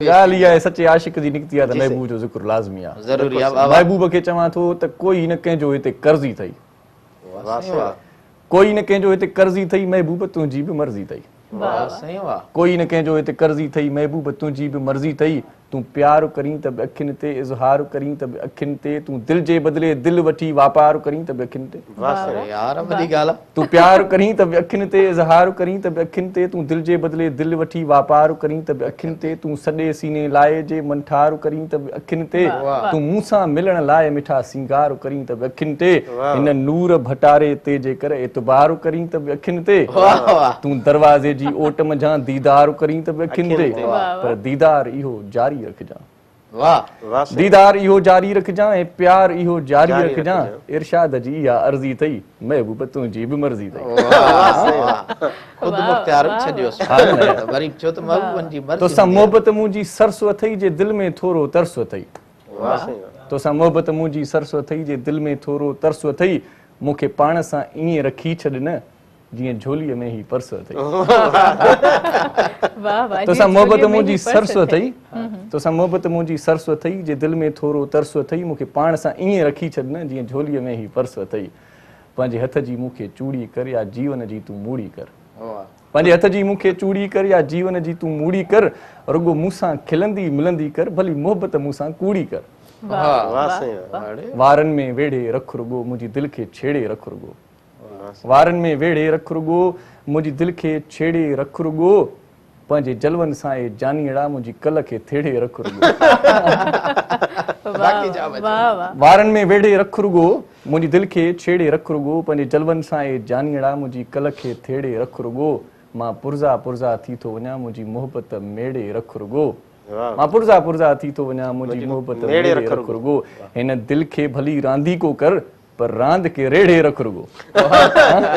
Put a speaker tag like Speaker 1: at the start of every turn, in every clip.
Speaker 1: ڳالهه اها آهي سچي عاشق جي نڪتي آهي ته محبوب جو ذڪر لازمي آهي.
Speaker 2: ضروري آهي واهه.
Speaker 1: محبوب کي چوان ٿو ته ڪوئي نه ڪنهن جو هتي قرضي ٿئي. ڪوئي نه ڪنهن جو هتي قرضي ٿئي محبوب تنهنجي به مرضي ٿئي.
Speaker 2: واهه سائين واهه.
Speaker 1: ڪوئي نه ڪنهن جو هتي قرضي ٿئي محبوب تنهنجي به مرضي ٿئي. تون پيار ڪرين ته به اکين تي اظهار ڪرين ته به اکين تي تون دل جي بدلي دل وٺي واپار ڪرين ته به اکين تي.
Speaker 2: واه سائين يار وڏي ڳالهه آ.
Speaker 1: تون پيار ڪرين ته به اکين تي اظهار ڪرين ته به اکين تي تون دل جي بدلي دل وٺي واپار ڪرين ته به اکين تي تون سڏي سيني لائي جي منٺار ڪرين ته به اکين تي تون مون سان ملڻ لاء مٺا سينگار ڪرين ته به اکين تي هن نور ڀٽاري تي جيڪر اعتبار ڪرين ته به اکين تي تون دروازي جي اوٽ منجهان ديدار ڪرين ته به اکين تي پر ديدار اهو جاري رکجان. ديدار اهو جاري رکجان ۽ پيار اهو جاري رکجان ارشاد جي اها عرضي ٿئي محبوب تنهنجي به مرضي ٿئي. توسان محبت منهنجي سرس اٿئي جي دل ۾ ٿورو ترس اٿئي. توسان محبت منهنجي سرس اٿئي جي دل ۾ ٿورو ترس اٿئي مون کي پاڻ سان ائين رکي ڇڏ نه جيئن جهوليء ۾ هي پرس اٿئي. توسان محبت منهنجي سرس اٿئي توسان محبت منهنجي سرس اٿئي جي دل ۾ ٿورو ترس اٿئي مون کي پاڻ سان ائين رکي ڇڏ نه جيئن جهوليء ۾ هي پرس اٿئي پنهنجي هٿ جي مون کي چوڙي ڪر يا جيون جي تون موڙي ڪر پنهنجي هٿ جي مون کي چوڙي ڪر يا جيون جي تون موڙي ڪر رڳو مون سان کلندي ملندي ڪر ڀلي محبت مون سان ڪوڙي ڪر وارن ۾ ويڙهي رک رڳو منهنجي دل کي ڇيڙي رک رڳو وارن ۾ ويڙهي رک رڳو منهنجي دل کي ڇيڙي رک رڳو پنهنجي جلون سان اي جانيئڙا منهنجي ڪل کي ٿيڙي رک رڳو وارن ۾ ويڙهي رک رڳو منهنجي دل کي ڇيڙي رک رڳو پنهنجي جلون سان اي جانيئڙا منهنجي ڪل کي ٿيڙي رک رڳو مان پرزا پرزا ٿي ٿو وڃان منهنجي محبت ميڙي رک رڳو مان پرزا پرزا ٿي ٿو وڃان منهنجي محبت ميڙي رک رڳو هن دل کي ڀلي رانديڪو ڪر پر راند کي ريڙهي رک رڳو.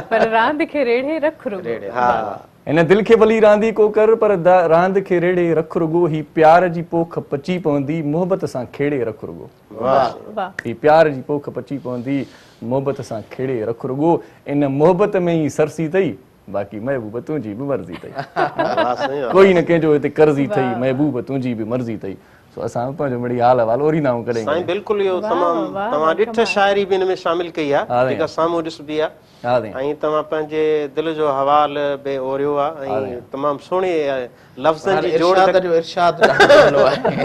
Speaker 3: پر راند کي ريڙهي رک رڳو.
Speaker 1: هن دل کي ڀلي رانديڪو ڪر پر راند کي ريڙهي رک رڳو هي پيار جي پوک پچي پوندي محبت سان کيڙي رک رڳو. هي پيار جي پوک پچي پوندي محبت سان کيڙي رک رڳو ان محبت ۾ ئي سرسي اٿئي باقي محبوب تنهنجي به مرضي اٿئي. ڪوئي نه ڪنهن جو هتي قرضي اٿئي محبوب تنهنجي به مرضي اٿئي. سو اسان به پنهنجو مڙئي حال احوال اوريندا آهيون ڪڏهن
Speaker 4: سائين
Speaker 1: ڪڏهن.
Speaker 4: بلڪل اهو تمام توهان ڏٺ شاعري به ان ۾ شامل ڪئي آهي جيڪا سامهون ڏسبي آهي ۽ توهان پنهنجي دل جو حوال به اوريو آهي ۽ تمام سهڻي لفظن جي جوڙ
Speaker 2: ارشاد جو ارشاد ڏاڍو ڀلو آهي.